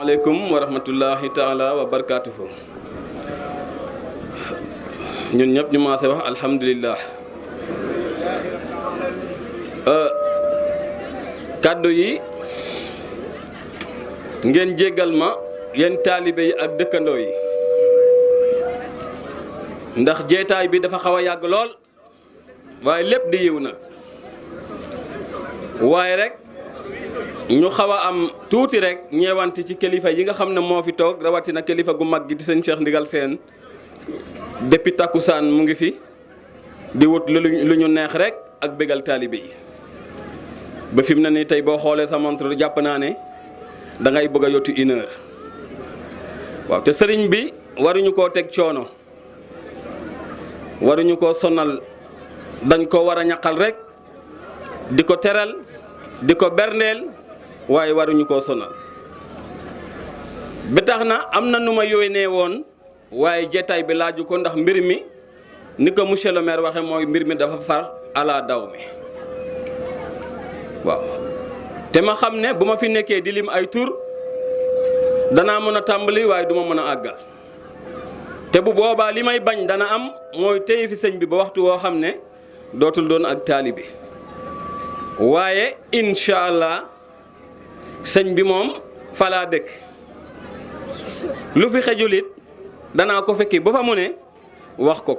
aleykum wa rahmatullahi taala wa barakaatuhu. ñun ñëpp ñu maase wax alhamdulillah. kàddu yi ngeen jéggal ma yéen taalibe yi ak dëkkandoo yi ndax jeetaay bi dafa xaw a yàgg lool waaye lépp di yiw nag waaye rek ñu xaw a am tuuti rek ñeewante ci kilifa yi nga xam ne moo fi toog rawatina kilifa gu mag gi di sëñ Cheikh Ndigal Sène depuis takkusaan mu ngi fi di wut lu ñu neex rek ak bégal taalibe yi ba fi mu ne nii tey boo xoolee sa montre jàpp naa ne da ngay bëgg a yotti 1 heure waaw te sëriñ bi waruñu koo teg coono waruñu koo sonal dañ ko war a ñaqal rek di ko teral di ko berndeel waaye waruñu koo sonal ba tax na am na nu ma yónnee woon waaye jeetaay bi laaju ko ndax mbir mi ni ko monsieur le maire waxe mooy mbir mi dafa far ala daw mi waaw te ma xam ne bu ma fi nekkee di lim ay tur danaa mën a tàmbali waaye duma mën a àggal te bu boobaa li may bañ dana am mooy téye fi sëñ bi ba waxtu woo xam ne dootul doon ak taalibe waaye incha allah sëñ bi moom falaa dëkk lu fi xejulit danaa ko fekki ba fa mu ne wax ko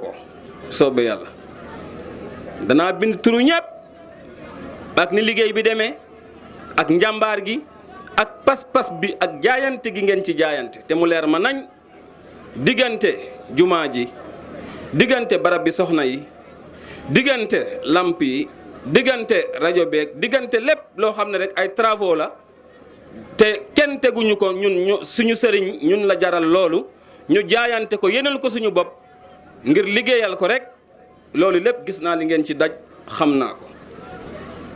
soobee yàlla danaa bind turu ñëpp ak ni liggéey bi demee ak njàmbaar gi ak pas-pas bi ak jaayante gi ngeen ci jaayante te mu leer ma nañ diggante jumaa ji diggante barab bi soxna yi diggante lamp yi diggante rajo beeg diggante lépp loo xam ne rek ay travaux la te kenn teguñu ko ñun suñu sëriñ ñun la jaral loolu ñu jaayante ko yenal ko suñu bopp ngir liggéeyal ko rek loolu lépp gis naa li ngeen ci daj xam naa ko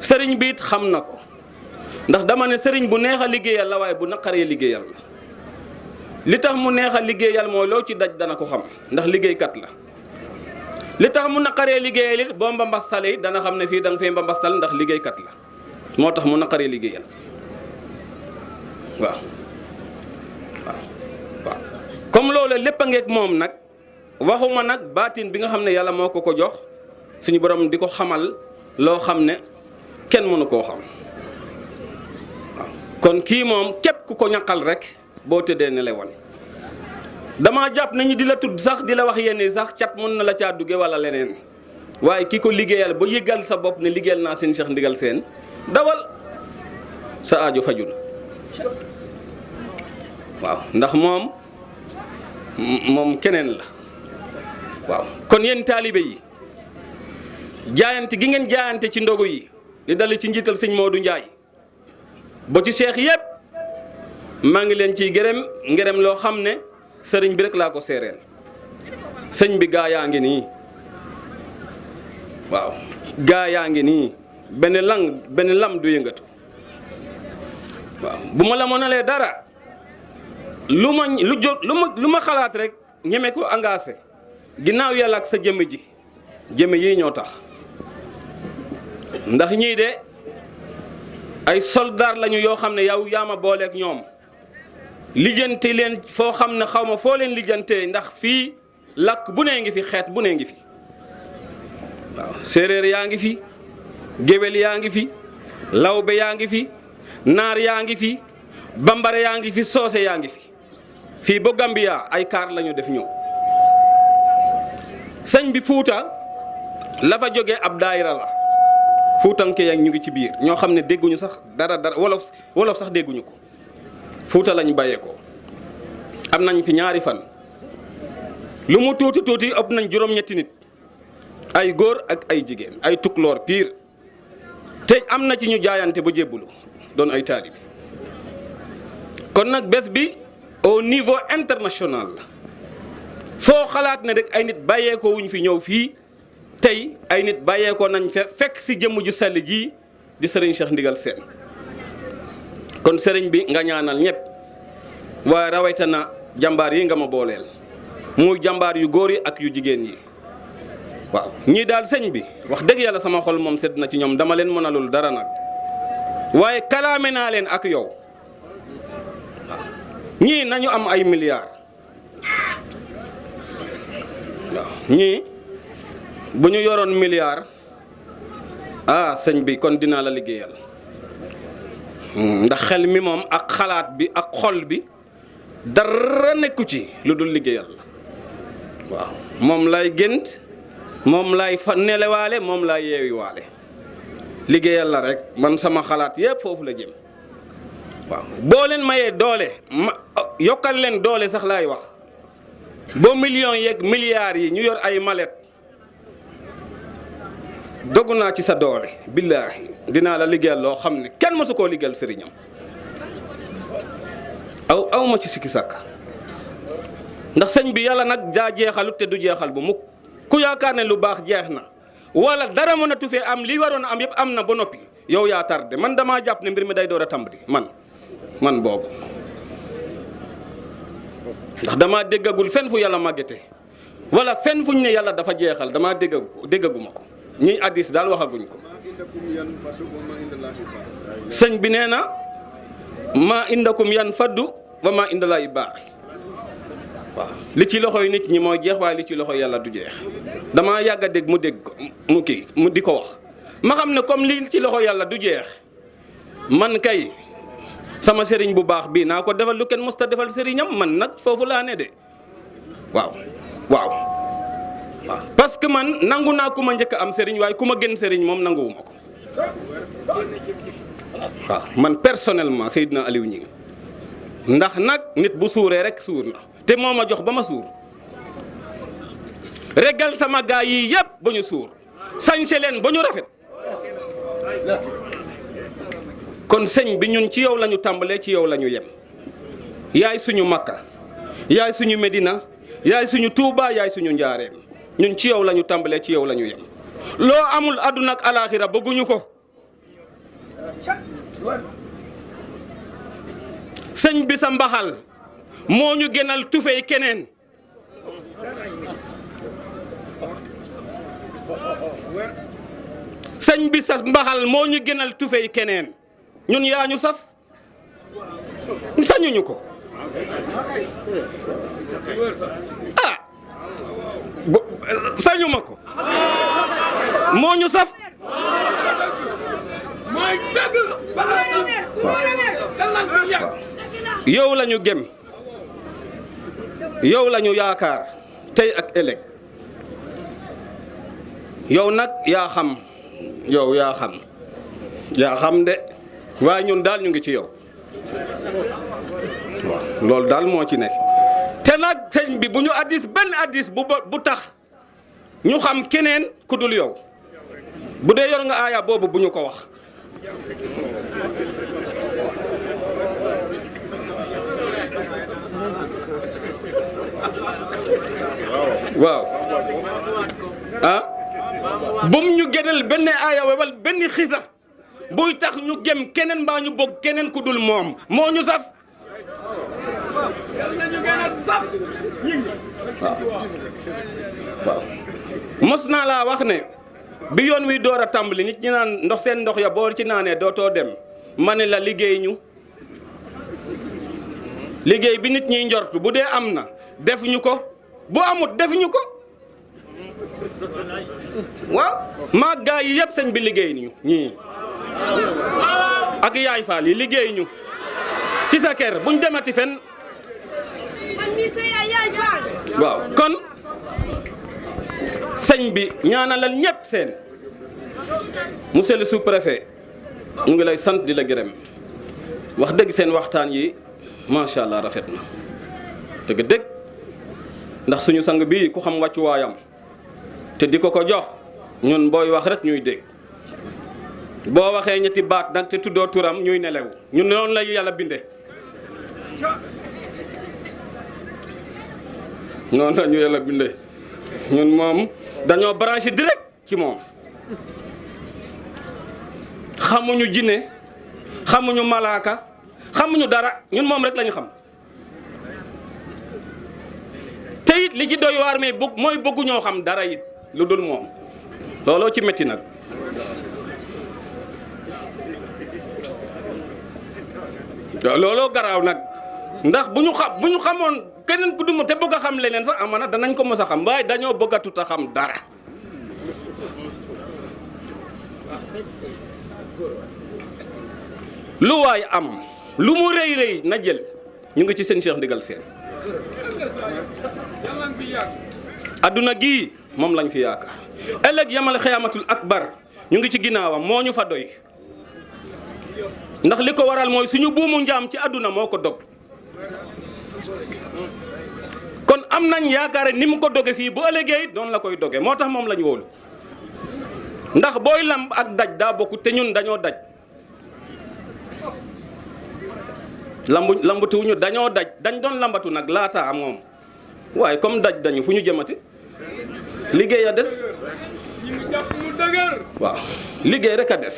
sëriñ bi it xam na ko ndax dama ne sëriñ bu neex a liggéeyal la waaye bu naqaree liggéeyal la li tax mu neex a liggéeyal mooy loo ci daj dana ko xam ndax liggéeykat la li tax mu naqaree liggéeyal it boo mbambastale it dana xam ne fii da nga fay mbambastal ndax liggéeykat la moo tax mu naqaree liggéeyal waaw comme loolu lépp a ngeeg moom nag waxuma nag baatin bi nga xam ne yàlla moo ko jox suñu borom di ko xamal loo xam ne kenn mënu koo xam waaw kon kii moom képp ku ko ñaqal rek boo tëddee nelawal dama jàpp nañu di la tudd sax di la wax yenn sax cat mën na la caa dugge wala leneen waaye ki ko liggéeyal ba yëgal sa bopp ne liggéeyal naa seen Cheikh Ndigal Sène dawal sa aajo faju na waaw ndax moom keneen la waaw kon yéen taalibe yi jaayante gi ngeen jaayante ci ndogu yi di dal ci njiital sëñ Modou Ndiaye ba ci seex yëpp maa ngi leen ciy ngërëm loo xam ne sëriñ bi rek laa ko seereel sëñ bi gaa yaa ngi nii waaw gaa yaa ngi nii benn lam du yëngatu waaw bu ma la mënalee dara lu ma xalaat rek ñeme ko engagé ginnaaw yàlla ak sa jëmm yi ñoo tax ndax ñii de ay soldaar lañu yoo xam ne yow yaa ma booleeg ñoom lijjanti leen foo xam ne xaw ma foo leen lijjantee ndax fii làkk bu nee ngi fi xeet bu nee ngi fi waaw séeréer yaa ngi fi géwél yaa ngi fi lawbe yaa ngi fi naar yaa ngi fi bambara yaa ngi fi soose yaa ngi fi fii ba Gambia ay kaar lañu def ñëw sëñ bi Fuuta la fa jógee ab daayira la fuutanke yaa ñu ngi ci biir ñoo xam ne dégguñu sax dara wolof sax dégguñu ko Fuuta lañ bàyyee ko am nañ fi ñaari fan lu mu tuuti ëpp nañ juróom-ñetti nit ay góor ak ay jigéen ay tukloor piir te am na ci ñu jaayante ba jébbulu doon ay taalibe kon nag bés bi au niveau international la foo xalaat ne rek ay nit bàyyeekoo wuñ fi ñëw fii tey ay nit bàyyeekoo nañ fekk si jëmm ju sell ji di sëriñ Cheikh Ndigal Sène kon sëriñ bi nga ñaanal ñëpp waaye rawatina jàmbaar yi nga ma booleel muy jàmbaar yu góor yi ak yu jigéen yi waaw ñii daal sëñ bi wax dëgg yàlla sama xol moom sedd na ci ñoom dama leen mënalul dara nag waaye kalaame naa leen ak yow waaw ñii nañu am ay milliards waaw ñii bu ñu yoroon milliards sëñ bi kon dinaa la liggéeyal ndax xel mi moom ak xalaat bi ak xol bi dara nekku ci lu dul liggéeyal la waaw moom lay gént moom lay fa nelewaale moom lay yeewiwaale liggéeyal la rek man sama xalaat yépp foofu la jëm waaw boo leen mayee doole yokkal leen doole sax laay wax boo millions yeeg milliards yi ñu yor ay mallette dogu naa ci sa doole billaahi dinaa la liggéeyal loo xam ne kenn mësu koo liggéeyal sëriñam aw ma ci sikki sàkk ndax sëñ bi yàlla nag daa jeexalut te du jeexal bu mukk ku yaakaar ne lu baax jeex na wala dara mën a tufee am li waroon a am yëpp am na ba noppi yow yaa tardé man damaa jàpp ne mbir mi day door a tàmbali man boobu ndax damaa déggagul fenn fu yàlla màggete wala fenn fuñ ne yàlla dafa jeexal damaa déggaguma ko ñuy addis daal waxaguñ ko sëñ bi nee na maa indakum yan faddu wa maa indallaahi baaqi waaw li ci loxoy nit ñi mooy jeex waaye li ci loxoy yàlla du jeex damaa yàgg a dégg mu dégg ko mu di ko wax ma xam ne comme li ci loxo yàlla du jeex man kay sama sëriñ bu baax bii naa ko defal lu kenn musta defal sëriñam man nag foofu laa ne de waaw parce que man nangu naa ku ma njëkk am sëriñ waaye ku ma gën sëriñ moom nanguwuma ko waaw man personnellement Seydina Aliou Gningue ndax nag nit bu suuree rek suur na te moo ma jox ba ma suur regal sama gaa yi yëpp ba ñu suur sañse leen ba ñu rafet kon sëñ bi ñun ci yow la ñu tàmbalee ci yow la ñu yem yaay suñu Makka yaay suñu Medina yaay suñu Touba yaay suñu Njaareem ñun ci yow la ñu tàmbalee ci yow la ñu yem loo amul àdduna ak alaaxira bëgguñu ko sëñ bi sa mbaxal moo ñu gënal tufey keneen sëñ bi sa mbaxal moo ñu gënal tufey keneen ñun yaa ñu saf sañuñu ko sañuma ko moo ñu saf yow la ñu gëm yow la ñu yaakaar tey ak ëllëg yow nag yaa xam de waaye ñun daal ñu ngi ci yow waaw loolu daal moo ci nekk te nag sëñ bi bu ñu addis benn addis bu tax ñu xam keneen ku dul yow bu dee yor nga aaya boobu bu ñu ko wax waaw bum ñu gënal benn aaya wala benn xisa buy tax ñu gëm keneen mbaa ñu bëgg keneen ku dul moom moo ñu saf waaw mos naa laa wax ne bi yoon wi door a tàmbali nit ñi naan ndox seen ndox ya boo ci naanee dootoo dem ma ne la liggéey bi nit ñiy njortu bu dee am na def ñu ko bu amut def ñu ko waaw maa gaa yi yëpp sëñ bi liggéey ñu ñii ak yaay faal yi liggéey ñu ci sa kër buñ demati fen waaw kon sëñ bi ñaanalal ñëpp seen monsieur le sous-préfet ñu ngi lay sant di la gërëm wax dëgg seen waxtaan yi macha allah rafet na dëgg ndax suñu sang bii ku xam wàccuwaayam te di ko jox ñun booy wax rek ñuy dégg boo waxee ñetti baat nag te tuddoo turam ñuy nelew ñun noonu la yàlla binde noonu la ñu yàlla binde ñun moom dañoo branché direct ci moom xamuñu jinne xamuñu malaaka xamuñu dara ñun moom rek lañu xam te it li ci doy waar mais mooy bëgguñoo xam dara it lu dul moom looloo ci metti nag looloo garaaw nag ndax bu ñu xamoon keneen ku duma te bëgg a xam leneen sax amana danañ ko mës a xam waaye dañoo bëggatut a xam dara. lu waay am lu mu rëy rëy na jël ñu ngi ci seen Cheikh Ndigal Sène adduna gii moom lañ fi yaakaar ëllëg yamal xiyaamatul akbar ñu ngi ci ginnaawam moo ñu fa doy ndax li ko waral mooy suñu buumu njaam ci adduna moo ko dog kon am nañ yaakaar ni mu ko doge fii bu ëllëgee doon la koy doge moo tax moom lañ wóolu ndax booy lamb ak daj daa bokku te ñun dañoo daj lambatuwuñu dañoo daj dañ doon lambatu nag laata moom waaye comme daj dañu fu ñu jëmati liggéey a des waaw liggéey rek a des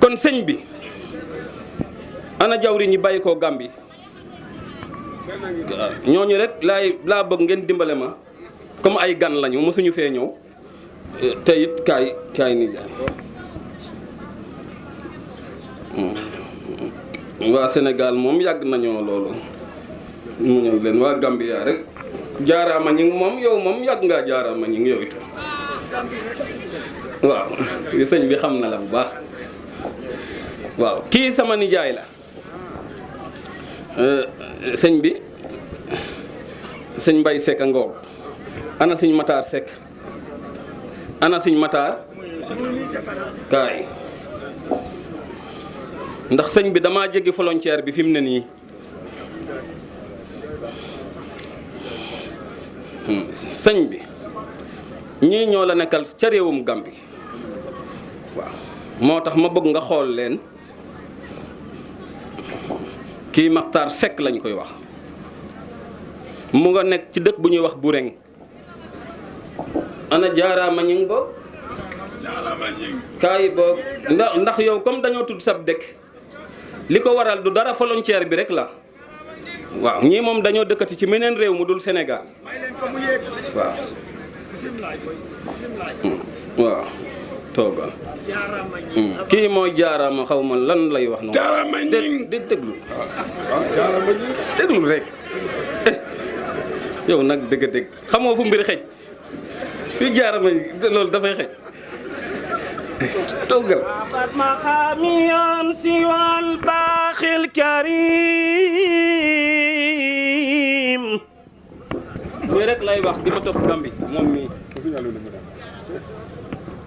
kon sëñ bi ana jawri ñi bàyyi koo Gàmbi ñooñu rek laa bëgg ngeen dimbale ma comme ay gan lañu mosuñu fee ñëw te it kaay ni jaay waa Sénégal moom yàgg nañoo loolu mu ñëw leen waa Gambia rek jaaraama ñi moom yow moom yàgg ngaa jaaraama ñi yow itam waaw sëñ bi xam na la bu baax waaw kii sama nijaay la sëñ bi sëñ Mbay Seck a ngoog ana sëñ Matar Seck ana sëñ Matar kaay ndax sëñ bi damaa jéggi frontière bi fi mu ne nii sëñ bi ñii ñoo la nekkal ca réewum Gàmbi waaw moo tax ma bëgg nga xool leen kii Makhtar Seck lañ koy wax mu nga nekk ci dëkk bu ñuy wax Bureng ana jaaraama ñi ngi boog kaay boog ndax yow comme dañoo tudd sab dëkk li ko waral du dara frontière bi rek la waaw ñii moom dañoo dëkkati ci meneen réew mu dul Sénégal waaw waaw toogal kii mooy jaaraama xaw ma lan lay wax noonu jaaraama ñing de déglu jaaraama ñing déglu rek yow nag dëgg-dëgg xamoo fu mbir xëj fii jaaraama loolu dafay xëj toogal مقامي سوى الباخي الكريم muy rek lay wax di ma topp Gàmbi moom mii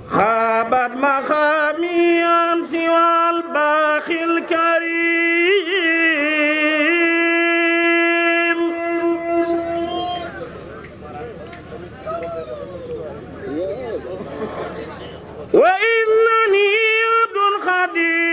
خابت مقامي سوى الباخي الكريم وإنني عبد خديم